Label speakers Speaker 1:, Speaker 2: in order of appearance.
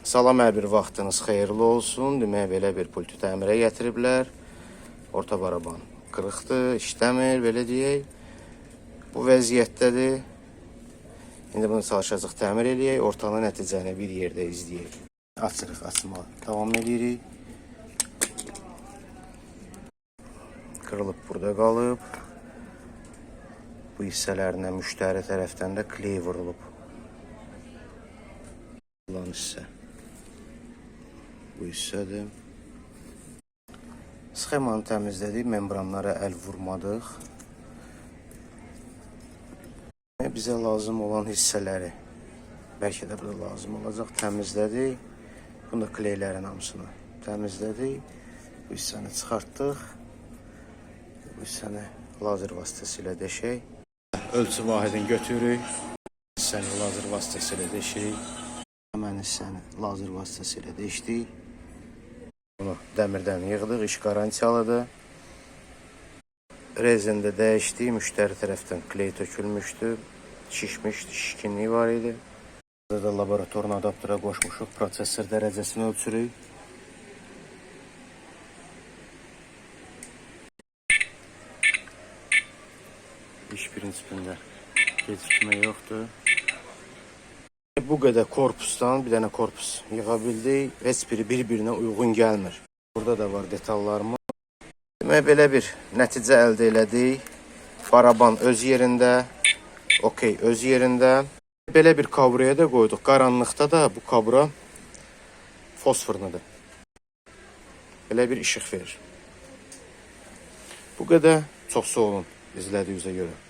Speaker 1: Salam, hər bir vaxtınız xeyirli olsun. Demək, belə bir pultu təmirə gətiriblər. Orta baraban qırıqdır, işləmir, belə deyək. Bu vəziyyətdədir. İndi bunu çalışacaq təmir eləyək. Ortanın nəticəni bir yerdə izləyək. Açırıq, açmağa davam edirik. Kırılıp burada qalıb. Bu hissələrinə müştəri tərəfdən də kley vurulub. Lan hissə. Bu hissədir. Sxemanı təmizlədik, membranlara əl vurmadıq. Bizə lazım olan hissələri, bəlkə də bu da lazım olacaq, təmizlədik. Bunu da kleylərin hamısını təmizlədik. Bu hissəni çıxartdıq. Bu hissəni lazer vasitəsilə deşək. Ölçü vahidini götürürük. Hissəni lazer vasitəsilə deşirik. Həmən hissəni lazer vasitəsilə deşdik. Bunu dəmirdən yığdıq, iş qarantiyalıdır. Rezində dəyişdik, müştəri tərəfdən kley tökülmüşdü, şişmişdi, şişkinliyi var idi. Burada da laboratorun adaptıra qoşmuşuq, prosesor dərəcəsini ölçürük. İş prinsipində gecikmə yoxdur. Bu qədər korpusdan bir dənə korpus yığa bildik. Heç biri bir-birinə uyğun gəlmir. Burada da var detallarımız. Demək, belə bir nəticə əldə elədik. Baraban öz yerində, okey öz yerində. Belə bir kaburaya da qoyduq. Qaranlıqda da bu kabura fosforludur. Belə bir işıq verir. Bu qədər. Çox sağ olun izlədiyinizə görə.